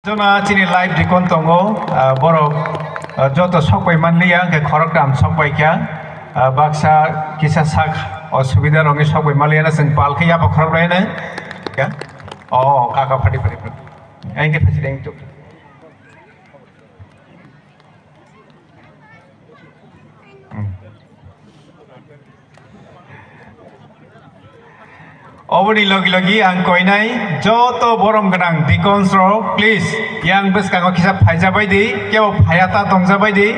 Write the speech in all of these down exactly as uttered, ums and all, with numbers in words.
Jona chini live dikon tongo, ah, borok, ah, joto sokpai manliya, hwnkhe khoroktham sokpai kha, ah, baksa kisa sak osubida rokni sokpai manliya, chwng pal khe yapha khorok laino. Ya? Oh, kaka phati phati phati. Ang khe phasi deng tuk. Hmm. Oboni logi logi ang koinai joto borom gwnang deacons rok, please, yang bwskango kisa phaijabai di, kebo phaya ta tongjabai di.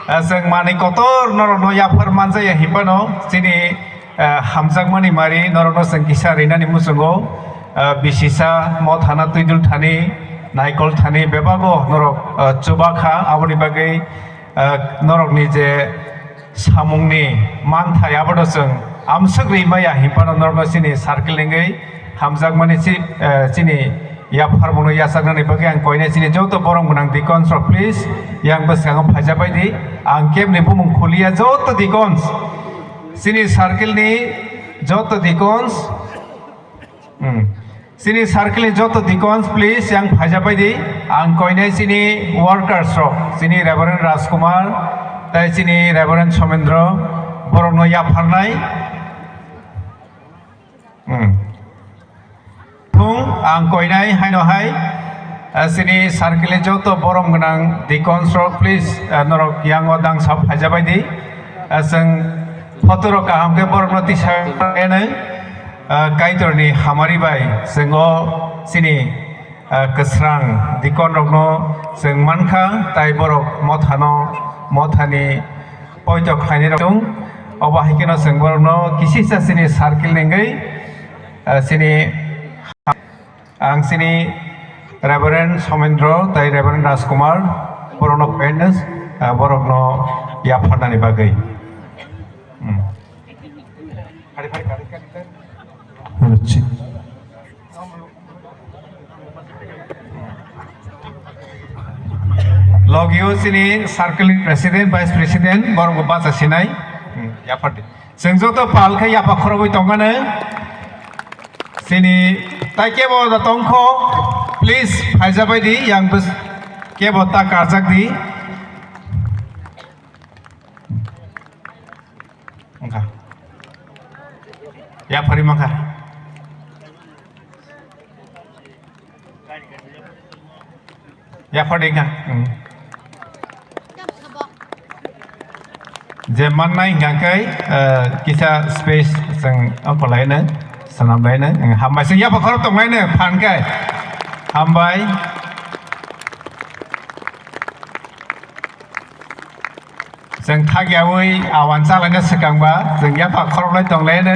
Ah, chwng manwi kotor norokno yaphar manjaya hinphano chini, ah, hamjakmani mari norokno chwng kisa rinani muchungo, ah, bisisa mothana twidul thani, naikol thani bebago norok, ah, chuba kha, aboni bagwi, ah, norokni je samungni manthai abono chwng amswk ri maya hinphano norokno chini circle wngwi hamjakmani chi-, eh, chini yapharmungno yachaknani bagwi ang koinai chini joto borom gwnang deacons rok, please, yang bwskango phaijabai di. Ang kebni bumung khuliya, joto deacons, chini circle ni joto deacons, Hmm. Chini circle ni joto deacons, please, yang phaijabai di. Ang koinai chini workers rok, chini Reverend Rajkumar, tai chini Reverend Somendro, borokno yapharnai. Hmm. Thung, ang koinai haino hai, ah, chini circle ni joto borom gwnang deacons rok, please, ah, norok yango dangsa phaijabai di. Ah, chwng photo rok kaham khe borokno tisa eno. Ah, Kaitorni hamari bai chwng o chini, ah, kwsrang deacon rokno chwng mankha, tai borok mothano, mothani poito khlainai rok chwng. Obo hai kheno chwng borokno kisisa chini circle ni wngwi, ah, chini, ang chini Reverend Somendro tai Reverend Rajkumar borokno awareness, ah, borokno yapharnani bagwi. Hmm. Logi o chini circle president, vice president, borok bo bacha sinai. Hmm, yaphardi. Chwng joto pal khe yapha khorogwi tongmani. Chini tai kebo da tongkho, please, phaijabai di, yang bwskango ta karjak di. Wngkha. Yapharwi wngkha. Yapharwi wngkha. Hmm. Je mannai hingkha khe, eh, kisa space chwng apalaino, swnamlaino. Hmm, hambai, chwng yapha khorok tonglaino, phan khe. Hambai. Chwng thakyawi awan chalaina swkangba, chwng yapha khoroklai tonglaino.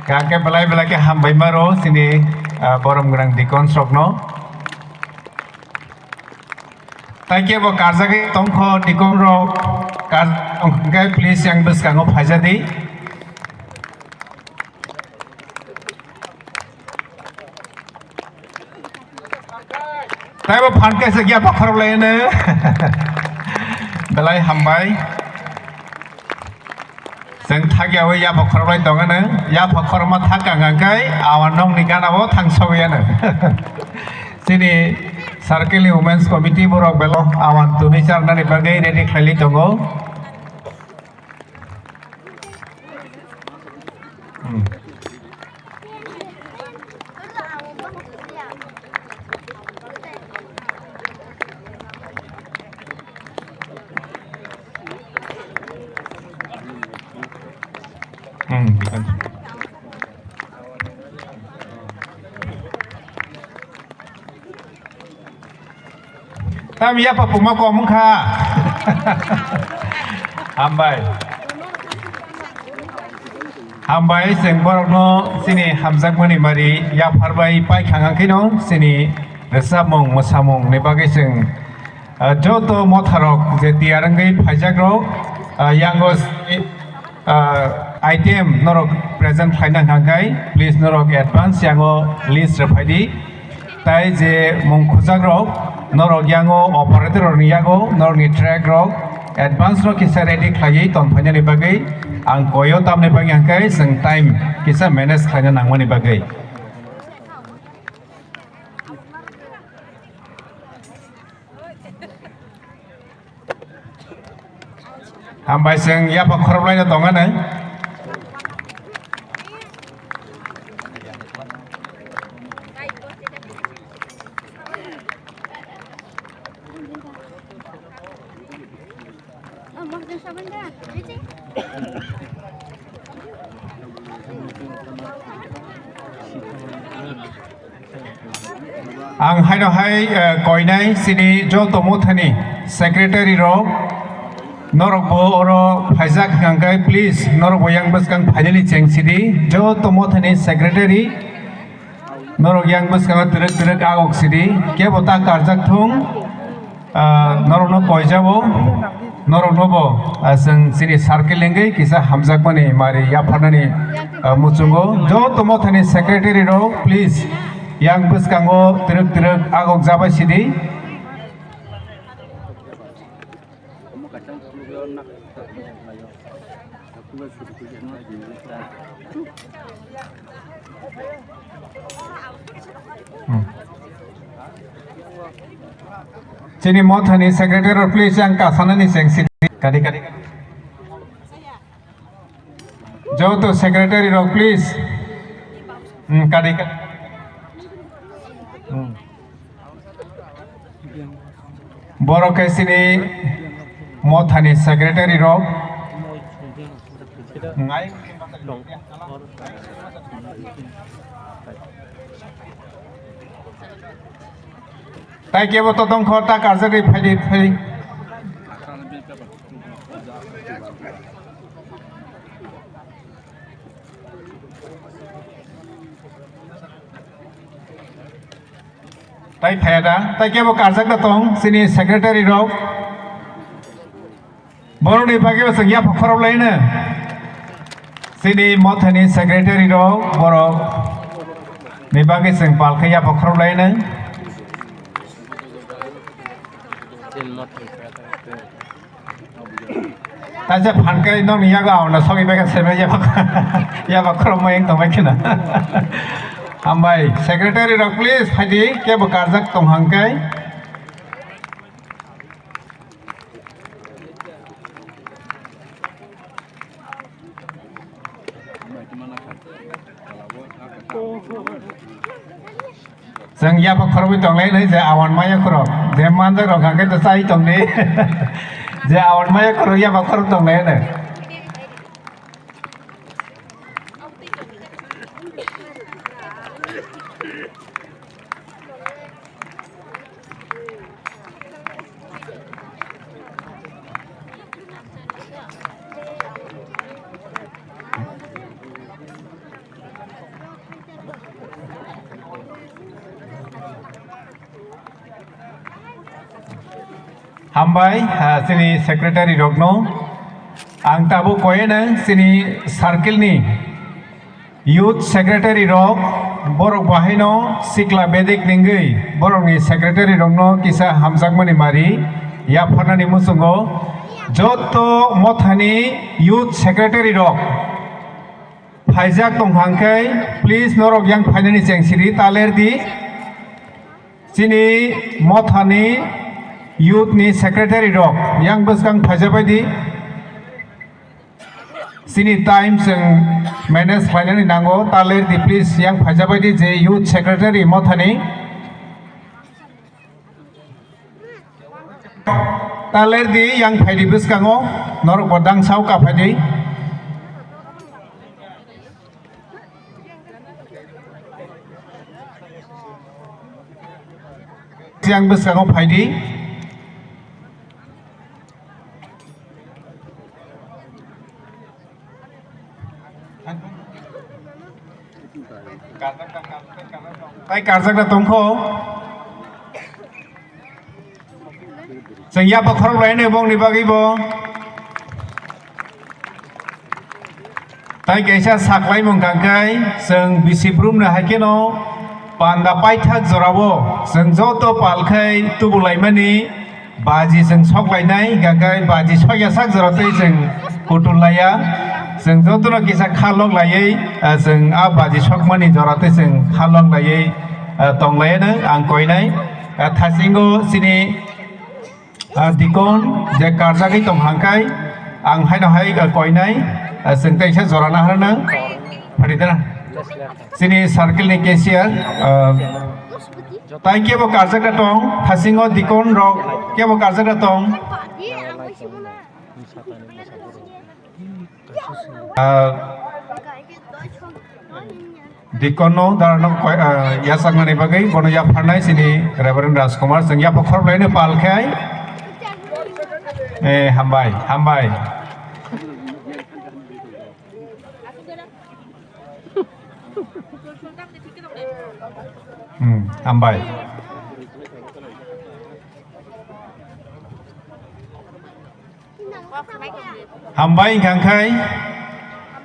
Kake belai belai khe hambai maro chini, ah, borom gwnang deacons rokno. Tai kebo karjagwi tongkho deacon rok, kar-, tongkha khe please yang bwskango phaijadi. Taibo phan kaisa yapha khoroklaino. Belai hambai. Chwng thakyawi yapha khoroklai tongano. Yapha khorokma thak kang kang khe awan nokni gana o thang sogwi ano. Chini circle ni women's committee borok belai awan tuni charnani bagwi ready khlailai tongo. Hmm. Hmm, bukan. Tam yapha puma kom wngkha. Hambai. Hambai, chwng borokno chini hamjakmani mari yapharbai paikha hwnkhe no chini rwchapmung mwsamung ni bagwi chwng, ah, joto motharok je tiyar wngwi phaijakrok, ah, yango, ah, item norok present khlaina hwnkha khe, please norok advance yango list rwphaidi. Tai je mung khujak rok, norok yango operator rokni yago, norokni track rok advance no kisa ready khlaiwi tongphainani bagwi ang koyo tamni bagwi hwnkhe chwng time kisa manage khlaina nangmani bagwi. Hambai chwng yapha khoroplaino tongani. Ang haino hai, eh, koinai chini joto mothani secretary rok, norok bo oro phaijak hwnkhe please norok bo yang bwskang phainani cheng sidi joto mothani secretary. Norok yang bwskango twrwk twrwk agok sidi, kebo ta karjak thung, ah, norokno koijabo, norokno bo, ah, chwng chini circle hwngwi kisa hamjakmani mari yapharnani, ah, muchungo. Joto mothani secretary rok, please, yang bwskango twrwk twrwk agok jabai sidi. Hmm. Chini mothani secretary rok, please, yang kasanani cheng sidi. Kadi, kadi. Joto secretary rok, please. Hmm, kadi, kadi. Hmm. Borok khe chini mothani secretary rok. Ngai. Tai kebo to tongkho, ta karjagwi phaidi, phaidi. Tai phaya da, tai kebo karjak da tong, chini secretary rok. Borokni bagwi bo chwng yapha khorok laino. Chini mothani secretary rok, borok ni bagwi chwng pal khe yapha khorok laino. Taisa phan kai nokni yago auna sogwi bai kha sebe yaba, yaba khorokma wng tongbai khna. Hambai, secretary rok please phaidi, kebo karjak tong hang kai. Chwng yapha khorokwi tonglainai je awan maya khorok, je manjak rok hwnkhe to chai tongdi. Je awan maya khorok yapha khorok tonglainai. Hambai, ah, chini secretary rokno. Ang tabuk koyeno chini circle ni youth secretary rok, borok bahaino sikla bedik ningwi borokni secretary rokno kisa hamjakmani mari yapharnani muchungo joto mothani youth secretary rok phaijak tong hang khe, please, norok yang phainani cheng sidi, ta ler di. Chini mothani youth ni secretary rok yang bwskang phaijabai di. Chini time chwng manage khlainani nango, ta ler di, please, yang phaijabai di je youth secretary mothani. Ta ler di, yang phaidi bwskango, norok bo dangsao ka phaidi. Yang bwskango phaidi. Tai karjak da tongkho. Chwng yapha khorok lainai bongni bagwi bo. Tai kaisa saklaimung kangkai chwng bisi brumno hai kheno panda paithak jorao chwng joto pal khai tubulaimani. Baji chwng sok lainai, hingkha khe baji sokya sak jora tei chwng kutul laiya. Chwng jotono kisa kha lok laiwi, ah, chwng a baji sokmani jora tei chwng kha lok laiwi, ah, tong laiya nw ang koinai. Ah, thasingo chini, ah, dikon je karjagwi tong hangkai, Ang haino hai, uh, koinai, uh, chwng teisa jora naharnang. Phaidina. Chini circle ni cashier, uh, tai kebo karjak da tong, hasingo dikon rok kebo karjak da tong. Uh, Dikono darano koi, ah, yachaknani bagwi bono yapharnai chini Reverend Rajkumar, chwng yapha khoroknwi pal khai. Eh, hambai, hambai. Hmm, hambai. Hambai hwnkha khai,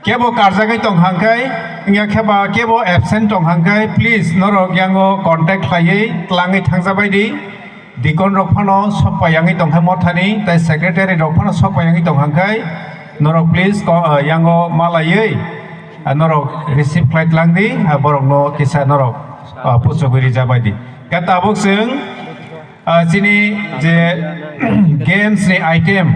kebo karjagwi tong hang khai, wngya khe ba kebo absent tong hang khai, please norok yango contact khlaiwi twlangwi thangjabai di. Deacon rok phano sok paiyangwi tong kha mothani, tai secretary rok phano sok paiyangwi tong hang khai, norok please ko-, ah, yango malaiwi, ah, norok receive khlai twlang di, ah, borokno kisa norok, ah, puchugwi rijabai di. Khe tabuk chwng, ah, chini je games ni item,